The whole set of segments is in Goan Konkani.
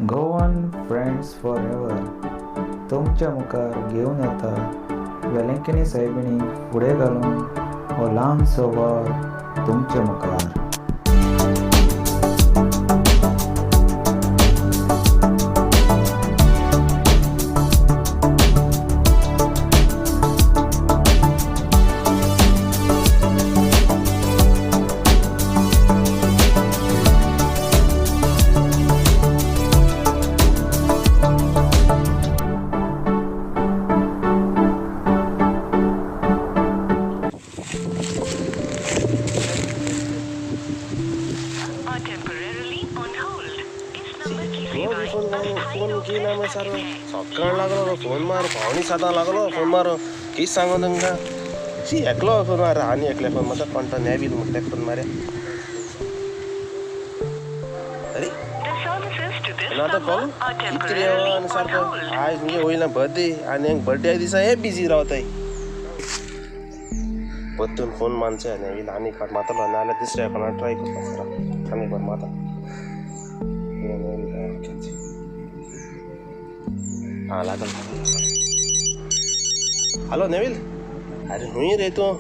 गोवन फ्रेंड्स फॉर एवर तुमच्या मुखार घेवन येता वेलंकणी सायबिणीक फुडें घालून हो ल्हानसो वावर तुमच्या मुखार. Are temporarily on hold. Is number की सेवाएं फोन अस्थायी फोन रूप से घेयना मरे स्थगित सारको है। सकाळ लागलो फोन मार पावणी सातां लागलो फोन मार कितें सांगू तुमकां शी एकलो फोन मार आनी एकले फोन मारता कोण तो नेवील म्हणटा ताका फोन मारया. अरे The services to this आतां number call are कितें रे temporarily आनी on सारको hold. आयज मुगे वयला बर्थडे आनी बर्थडे दिसा हे बिजी रावताय. परतून फोन मारचो नेवील आनी एक फावट मारतलो नाजाल्यार दुसऱ्या कोणा ट्राय करता सर आनी एक फावट मारता. हां लागल लागल. हॅलो नेवील, अरे खंय रे तूं?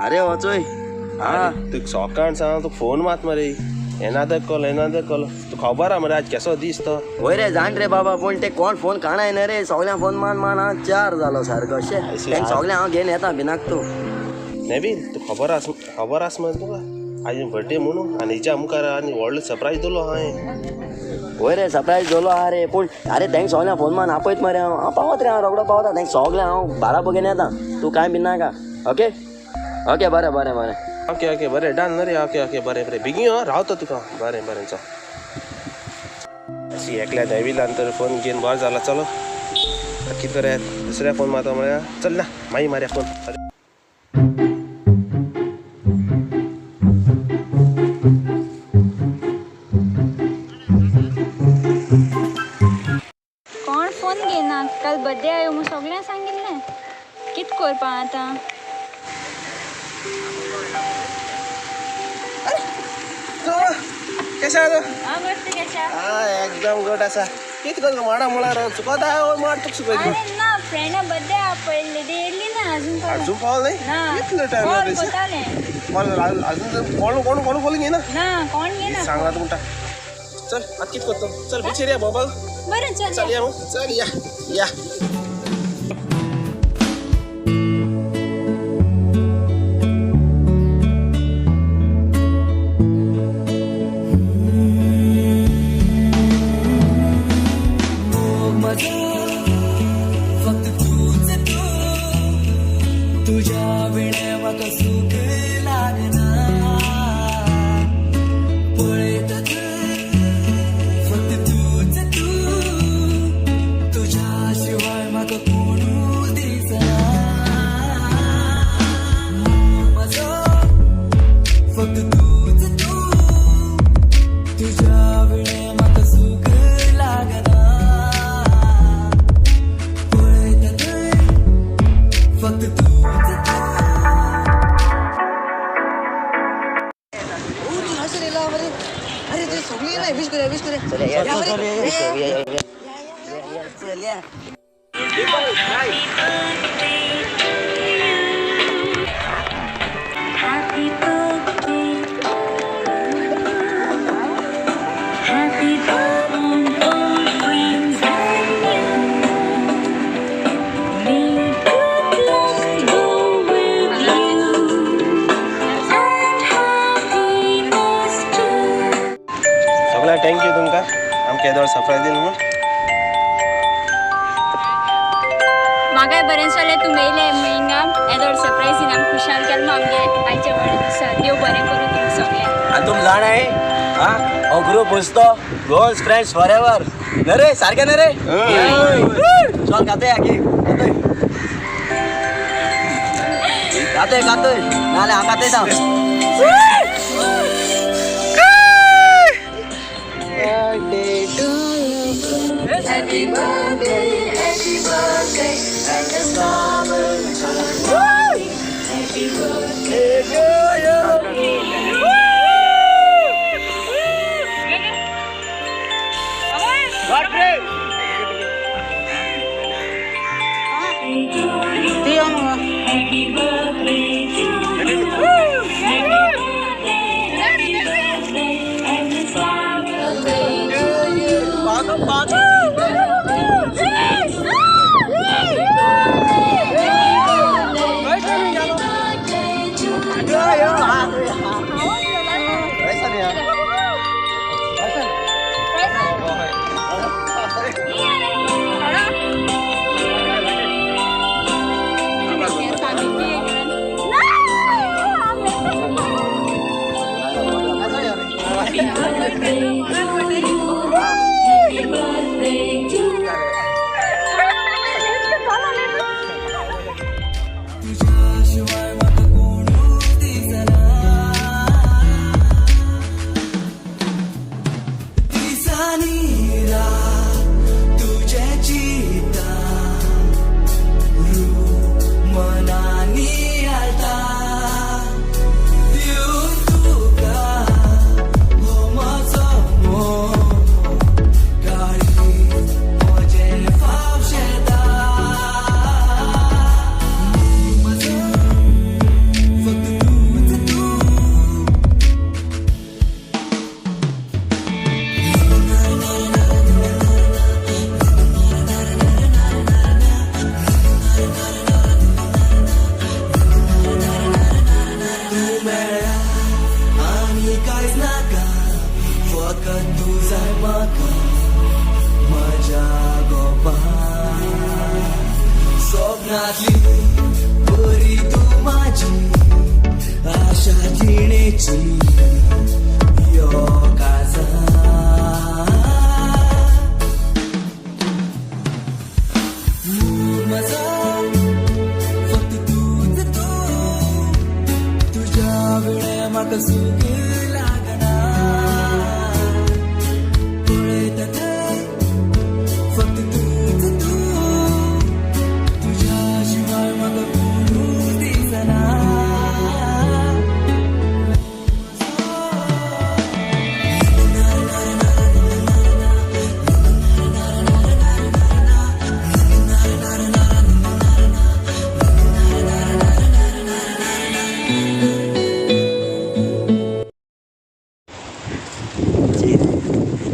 अरे वचोय. अरे तुका सकाळ सांग तुका फोन मात मरे येनादर कॉल येनादर कॉल. तुका खबर आहा मरे आज केसो दीस तो? वय रे जाण रे बाबा, पूण ते कोण फोन काणाय न्हय रे, सगळ्यां फोन मान मान हांव चार जालो सारको. अशें सगळें हांव घेवन येता भिनाक तूं. नेवील तुका खबर आस, खबर आस मरे तुका आज बर्थडे म्हणून आनी हिच्या मुखार आनी व्हडलो सरप्रायज दिलो हांवें. वय रे सरप्रायज दिलो आहा रे, पूण अरे तेंक सगळ्यां फोन मान आपयत मरे हांव. हांव पावत रे, हांव रोकडो पावता. तेंक सगळें हांव बारा घेवन येता, तूं कांय भिनाका. ओके ओके बरें बरें बरें. ओके ओके बरें डन रे. ओके ओके बरें बरें बेगीन यो, रावता तुका. बरें बरें चल. अशी एकल्या नेविलान तर फोन घेवन बरो जाला. चलो कितें करया, दुसऱ्या फोन मारता म्हळ्यार चल ना मागीर मारया फोन. कोण फोन घेना, काल बर्थडे आयो म्हूण सगळ्यांक सांगिल्लें. कितें करपा आतां? केशें आसा? हांव मस्त. केशें? हां एकदम गुड आसा. कितें करता माडा मुळार चुकता माड तुका सुकयता. अरे ना, फ्रेंडा बर्थडे आपयल्ले ती येयली ना अजून. अजून पावल न्ही? ना. कितलो टायम कॉल कोतालें. कॉल अजून कोण कोण कोण कॉल घेयना? ना कोण घेयना. सांगला तुमकां. चल आतां कितें करता, चल बिचीर या भोंवपाक. बरें चल चल या मग, चल या या. फक्त तूच तू, तुझ्या विणे म्हाका सूख लागना. पळयता थंय फक्त तूच तू, तुझ्या शिवाय म्हाका कोणूच दिसना. मोग म्हजो फक्त तूच तू, तुझ्या विणे म्हाका सूख लागना. पळयता थंय फक्त तूच तू. अरे ते सगळी नाही, विश करूया विश करूया. चल या, चल या. Happy birthday. Happy birthday, old friends and new. May good luck go with you and happiness too. सगळ्यांक thank you तुमकां आमकां येदोळ सरप्रायज दिली म्हूण. म्हाकाय बरें दिसलें तूं येयलें हिंगा येदोळ सरप्रायज दिवन आमकां खुशाल केलें. आमगे आयच्या व्हडल्या दिसा देव बरें करूं तुमकां सगळ्यांक. आनी तुम जाण आहे हा, हो ग्रुप बसतो गोवन्स फ्रेंड्स फॉर एवर न्हय रे? सारकें न्हय रे? चल खातय केक, खातय खातय खातय, नाजाल्यार हांव खातयता. Birthday to you. Happy birthday, happy birthday, and the summer. Happy birthday to you. ती यो मगो. तुझ्याशिवाय म्हाका कोणूच दिसना. दिसांनी रात तुजें चिंता रूप मनांनी हालता. दिवन तुका हो म्हजो मोग, काळीज म्हजें फावशेता. म्हजो फक्त तूच तूं. तूं मेळ्ळ्या आनी कांयच नाका, फकत तूं जाय म्हाका म्हज्या गोपा. स्वप्नांतली बरी तूं माझी, आशा जिणेची यो काजा. म्हजो फक्त तूच तूं, तुज्या विणे म्हाका सूख लागना. पळयता थंय फक्त तूच तूं, तुज्या शिवाय म्हाका कोणूच दिसना.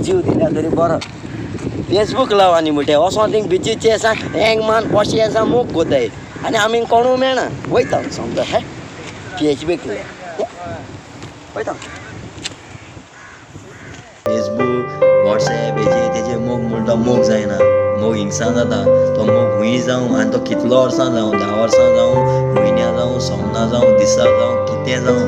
जीव दिल्या तरी बरो. फेसबूक लाव आनी म्हणटे वचोन थिंग बिचीचे आसा हँग मान कशें आसा मोग कोताय आनी आमी कोणू मेळना वयता समजा हे फेसबूक वयता. फेसबूक वॉट्सएप हेजे तेजे मोग म्हणटा मोग जायना, मोग हिंगसान जाता. तो मोग हुंय जावं आनी तो कितलो वर्सां जावं, 10 वर्सां जावं, म्हयन्या जावं, सोमना जावं, दिसा जावं, कितें जावं.